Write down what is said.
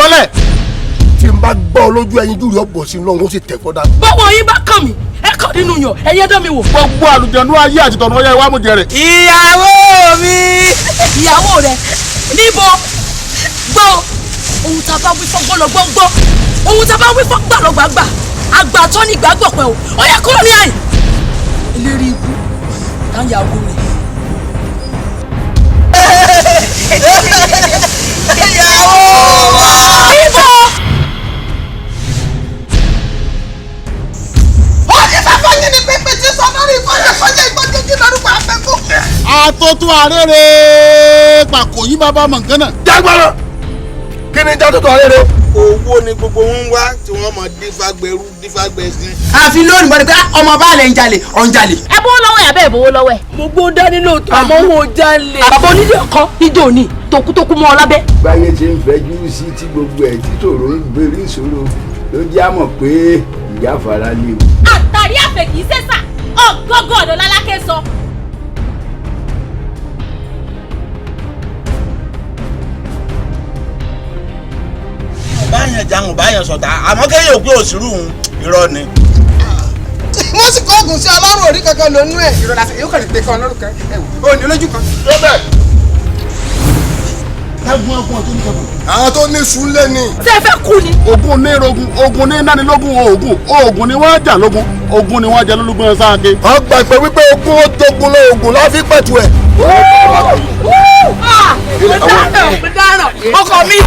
Bọ́lẹ̀. Tí n bá gbọ́ lójú ẹyin júlọ ọ̀bọ̀ sí lọ́hùn ó sì tẹ̀ fọ́dà. Bọ́wọ́ yín bá kàn mí, ẹ kàn nínú yàn, ẹ̀yẹ́ dán mi wò. Gbogbo àlùjẹ̀nu ayé àti tọ̀nà ọyá ìwà àmújẹ rẹ̀. Ìyàwó mi. Ìyàwó rẹ níbo? Gbọ́ ohun tá a bá wí fọ́gbọ́n lọ gbọ́ngbọ́, ohun tá a bá wí fọ́gbà lọ gbàgbà, àgbà tó ní ìgbàgbọ́ pẹ̀ o, ó yẹ kúrò ní àyè. Eléré ikú táyàwó rẹ. Ìyàwó wa. Níbo? Ó ní fẹ́fẹ́ yín ni pípé tí sọ lórí ìfọ̀jẹ̀fọ̀jẹ̀ ìgbọ́jọ́jú lórúkọ afẹ́kù. Àtọ́tún arére pàkó yín bàbá mọ̀gánà. Jágbára, kí ni játòtò arére. Owó ni gbogbo wọn ń wá tí wọ́n mọ dífàgbẹrú dífàgbẹsìn. Àfi lónìí bọ́dọ̀ pé ọmọ baálé ń jalè, ọ̀ ń jalè. Ẹ bówó lọ́wọ́ ẹ̀ abẹ́ ìbówó lọ́wọ́ ẹ̀. Mo gbó dání lóòótọ́, àmọ́ wọn ò jalè. Bàbá onílé ọkọ níjó ní tòkútókú mọ́ ọ lábẹ́. Báyé ti ń fẹjú sí tí gbogbo ẹ̀ títòrò ń gbérí ìṣòro ló jẹ́ àmọ̀ pé ìjáfara léwu. Àtàrí àfẹ kì í ṣèṣà, ọgọgọ ọ̀dọ̀ lálákẹ́ sọ. Báyẹn jaun báyẹn sọ̀tà, àmọ́ kéèyàn òpin òsirú òun irọ́ ni. Wọ́n sì kọ́ oògùn sí ọlọ́run orí kankan lónú ẹ̀. Ìrọ̀lá yóò kàn lè pe kan lórúkọ ẹ̀ wò ó ní lójú kan. Ẹ̀gbọ́n ọgbọ́n tó ní kẹ́kọ̀ọ́. Àwọn tó ní sùn lé ni. Ṣé ẹ fẹ́ kú ni? Ogun ní rogun, ogun ní nánilógún, oògùn oògùn ni wọ́n jà lógun, ogun ni wọ́n jẹ lólúgbọ́n sáàké. Wọ́n gbà pé wípé ogun ó jogun lọ, ogun láfi pẹ̀tù ẹ̀. Mo dáràn, mo dáràn, ọkọ mi.